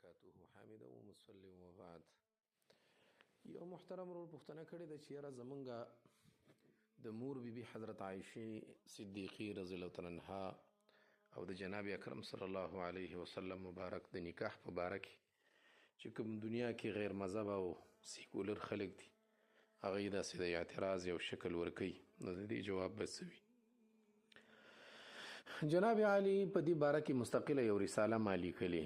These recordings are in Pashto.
وبرکاته. حامد ومسلم وبعد. یو محترم ورور پوښتنه کړې ده چې یاره زمونږه د مور بی بی حضرت عایشې صدیقې رضی الله تعالی عنها او د جناب اکرم صلی الله علیه وسلم مبارک د نکاح په باره کې چې کوم دنیا کې غیر مذهب او سیکولر خلک دي، هغوی داسې د اعتراض یو شکل ورکوي، نو د دې جواب به څه وي؟ جناب علی په دې باره کې مستقله یو رساله ما لیکلې،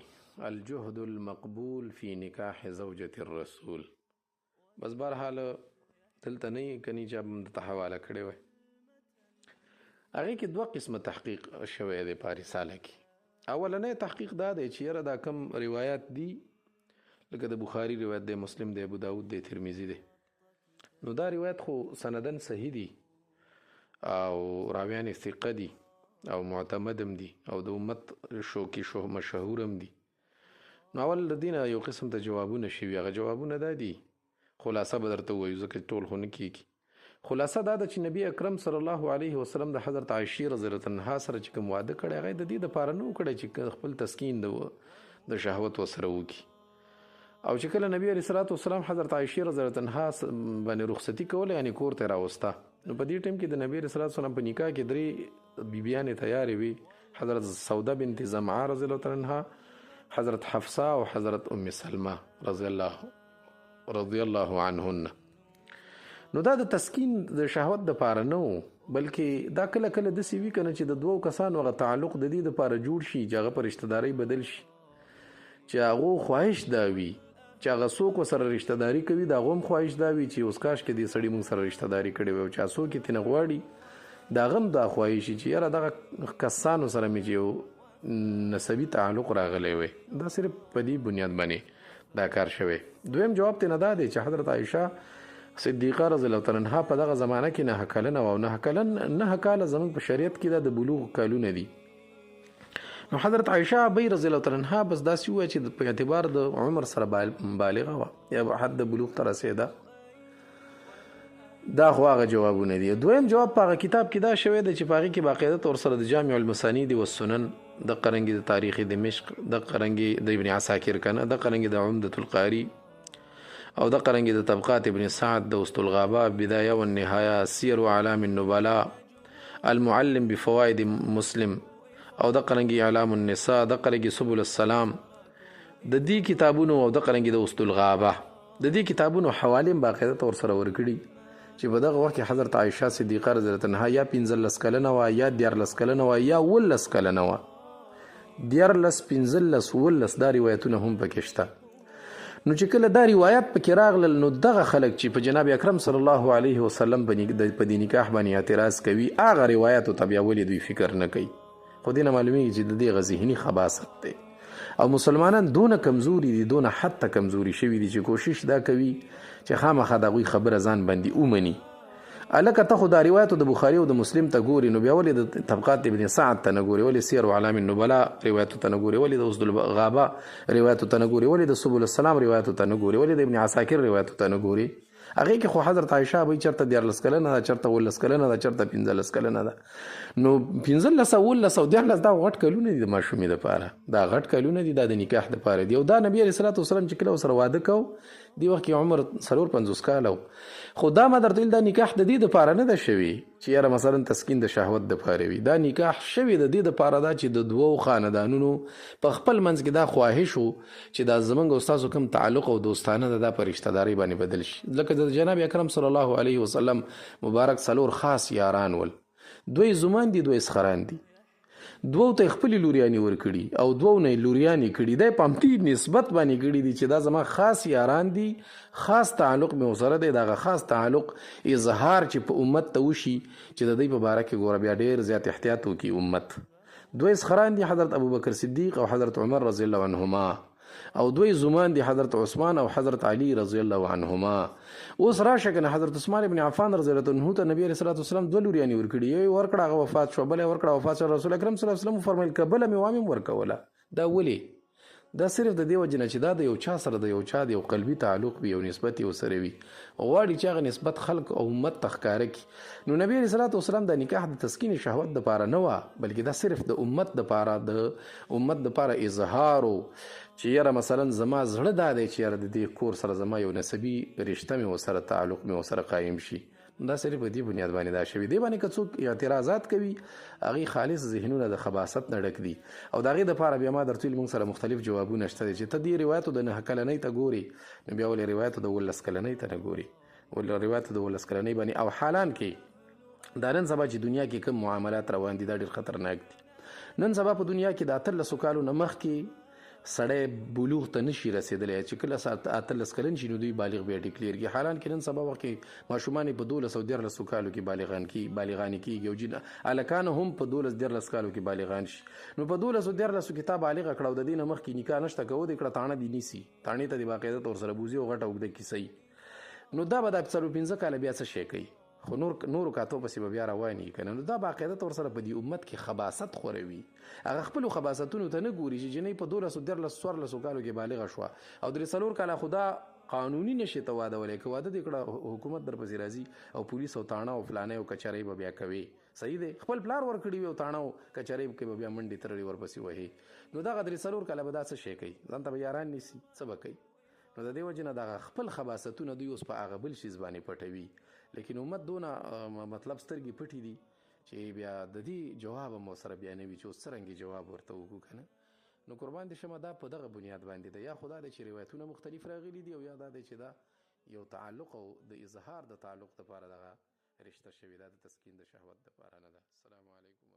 الجهد المقبول فی نکاح زوجة الرسول. بس بهرحال دلته نه یې کني چې هم درته حواله کړې وای. هغې کې دوه قسمه تحقیق شوی دی په رساله کې. اولنی تحقیق دا دی چې یاره دا کم روایت دي، لکه د بخاري روایت دی، مسلم دی، ابو داود دی، ترمذي دی، نو دا روایت خو سندن صحیح دي او راویان یې ثقه دي او معتمدم دي او د امت شوکي شو مشهورم دي. نو اول د دې نه یو قسم ته جوابونه شوي، هغه جوابونه دا دي، خلاصه به درته ووایو ځکه ټول خو نه کېږي. خلاصه دا ده چې نبی اکرم صلی الله علیه وسلم د حضرت عایشې رضی الله عنها سره چې کوم واده کړی، هغه د دې دپاره نه و کړی چې خپل تسکین د شهوت ورسره وکړي. او چې کله نبی علیه الصلاة والسلام حضرت عایشې رضی الله عنها باندې رخصتي کوله، یعنې کور ته یې راوسته، نو په دې ټایم کې د نبی علیه الصلاة والسلام په نکاح کې درې بیبیانې تیارې وې، حضرت سوده بنت زمعه رضی الله تعالی عنها، حضرت حفصه او حضرت ام سلمه رضی الله عنهن. نو دا د تسکین د شهوت د پاره نه و، بلکې دا کله کله داسې وي که نه چې د دوو کسانو هغه تعلق د دې دپاره جوړ شي چې هغه په رشته دارۍ بدل شي، چې هغو خواهش دا وي چې هغه څوک ورسره رشته داري کوي، د هغو هم خواهش دا وي چې اوس کاش کې دې سړي موږ سره رشته داري کړې وي، او چې هغه څوک یې ترېنه غواړي د هغه هم دا خواهش شي چې یاره دغه کسانو سره مې چې یو نسبي تعلق راغلی وي. دا صرف په دې بنیاد باندې دا کار شوی. دویم جواب ترېنه دا دی چې حضرت عایشه صدیقه رضی الله تعالی عنها په دغه زمانه کې 9 کلنه وه، او 9 کاله زموږ په شریعت کې دا د بلوغ کالونه دي. نو حضرت عایشه ابی رضی الله تعالی عنها بس داسې ووایه چې په اعتبار د عمر سره بالغه وه یا حد د بلوغ ته رسېده. دا خو هغه جوابونه دي. دویم جواب په هغه کتاب کې دا شوی دی چې په هغې کې باقاعده طور سره د جامع المسانید والسنن، د قرنګي د تاریخ دمشق، د قرنګي د ابن عساکر کنه، د قرنګي د عمدة القاري، او د قرنګي د طبقات ابن سعد، د وسط الغابة، بداية والنهاية، سير اعلام النبلاء، المعلم بفوائد مسلم، او د قرنګي اعلام النساء، د قرنګي سبل السلام، د دې کتابونو او د قرنګي د وسط الغابة، د دې کتابونو حوالې هم باقاعده طور سره ورکړي چې په دغه وخت کې حضرت عایشه صدیقه رضی الله عنها یا 15 کلنه وه، یا 13 کلنه وه، یا 17 کلنه وه. 13، 15، 17 دا روایتونه هم پکې شته. نو چې کله دا روایت پکې راغلل، نو دغه خلک چې په جناب اکرم صلی الله علیه وسلم په دې نکاح باندې اعتراض کوي، هغه روایتو ته بیا ولې دوی فکر نه کوي؟ خو دې نه معلومیږي چې د دې غ ذهني خباست دی، او مسلمانان دونه کمزوري دي، دونه حتی کمزوري شوي دي چې کوشش دا کوي چې خامخا د هغوی خبره ځان باندې ومني. هلکه ته خو دا روایتو د بخاري او د مسلم ته ګوري، نو بیا ولې د طبقات ابن سعد ته نه ګوري، ولې سیر اعلام النبلاء روایتو ته نه ګوري، ولې د اسد الغابه روایتو ته نه ګوري، ولې د سبل السلام روایتو ته نه ګوري، ولې د ابن عساکر روایتو ته نه ګوري؟ هغې کې خو حضرت عایشه به چېرته 13 کلنه ده، چېرته 17 کلنه ده، چېرته 15 کلنه ده. نو 15 او 17 او 13 دا غټ کلونه دي د ماشومې دپاره، دا غټ کلونه دي، دا د نکاح دپاره دي. او دا نبی علیه الصلاة والسلام چې کله ورسره واده کو، دې وخت کې عمر 54 کاله و. خو دا ما درته ویل دا نکاح د دې دپاره نه ده شوی چې یاره مثلا تسکین د شهوت دپاره وي. دا نکاح شوی د دې دپاره ده چې د دوو خاندانونو په خپل منځ کې دا خواهش و چې دا زمونږ او ستاسو کوم تعلق او دوستانه ده دا په رشته دارۍ باندې بدل شي. لکه د جناب اکرم صلی الله علیه وسلم مبارک 4 خاص یاران ول، دوی زومان دي، دوی سخران دي، دوو ته خپلې لوریانې ورکړي او دوو نه یې لوریانې کړي، دی په همدې نسبت باندې کړي دي چې دا زما خاص یاران دي، خاص تعلق مې ورسره دی. دغه خاص تعلق اظهار چې په امت ته وشي چې د دوی په باره کې ګوره بیا ډېر زیات احتیاط وکړي امت. دوی سخران دي حضرت ابوبکر صدیق او حضرت عمر رضی الله عنهما، او دوی زومان دي حضرت عثمان او حضرت علی رضی الله عنهما. اوس راشه کنه حضرت عثمان ابن عفان رضی الله عنه ته نبی علیه الصلاة والسلام دوه لوریانې ورکړي، یو یې ورکړه هغه وفات شو، بله یې ورکړه وفات شو. رسول اکرم صلی الله علیه وسلم وفرمایل که بله مې وامې هم ورکوله. دا ولې؟ دا صرف د دې وجې نه چې دا د یو چا سره د یو چا د یو قلبي تعلق وي، یو نسبت یې ورسره وي، غواړي چې هغه نسبت خلق او امت ته ښکاره کړي. نو نبی علیه الصلاة والسلام دا نکاح د تسکین شهوت دپاره نه وه، بلکې دا صرف د امت دپاره، د امت دپاره اظهار و چې یاره مثلا زما زړه دا دی چې یاره د دې کور سره زما یو نسبي رشته مې ورسره، تعلق مې ورسره قایم شي. دا صرف په دې بنیاد باندې دا شوی دی. باندې که څوک اعتراضات کوي هغې خالص ذهنونه د خباست نه ډک دي، او د هغې دپاره بیا ما درته ویل موږ سره مختلف جوابونه شته دي چې ته دې روایتو د 9 کلنۍ ته ګورې، نو بیا ولې روایتو د 17 کلنۍ ته نه ګورې؟ ولې روایتو د 17 کلنۍ باندې؟ او حالان کې دا نن سبا چې دنیا کې کوم معاملات روان دي دا ډېر خطرناک دي. نن سبا په دنیا کې د 18 کالو نه مخکې سړی بلوغ ته نشي رسېدلی، چې کله 18 کلن شي نو دوی بالغ بیا declare کړي. حالان کې نن سبا وخت کې ماشومان په 12 او 13 کالو کې بالغان کېږي، او جن هلکان هم په 12 13 کالو کې بالغان شي. نو په 12 او 13 کې تا بالغ کړه او د دې نه مخکې نکاح نشته، که ودې کړه تاڼه دې نیسي، تاڼې ته دې باقاعده طور سره بوځي او غټه اوږده کیسه وي. نو دا به دا 4 5 کاله بیا څه شی کوي؟ خو نورو کاتو پسې به بیا روان یي که نه. نو دا باقاعده طور سره په دې امت کې خباست خوروي، هغه خپلو خباستونو ته نه ګوري چې جنۍ په 12 13 14 کالو کې بالغه شوه او 3 4 کاله خو دا قانوني نشي ته واده ولی، که واده دې کړه حکومت در پسې راځي او پولیس او تاڼه او فلانه او کچرۍ به بیا کوي. صحیح دی، خپل پلار ورکړي وي او تاڼه او کچرۍ کې به بیا منډې ترړې ورپسې وهي. نو دغه 3 4 کاله به دا څه شی کوي؟ ځان ته به یاران نیسي، څه به کوي؟ نو د دې وجې نه دغه خپل خباستونه دوی اوس په هغه بل شیز باندې پټوي. لیکن امت دونه مطلب سترګې پټې دي چې بیا د دې جواب هم ورسره بیا نه وي چې اوس څرنګه جواب ورته وکړو که نه. نو قربان دې شمه، دا په دغه بنیاد باندې ده، یا خو دا دی چې روایتونه مختلف راغلي دي، او یا دا دی چې دا یو تعلق او د اظهار د تعلق دپاره دغه رشته شوې ده، د تسکین د شهوت دپاره نه ده. السلام علیکم.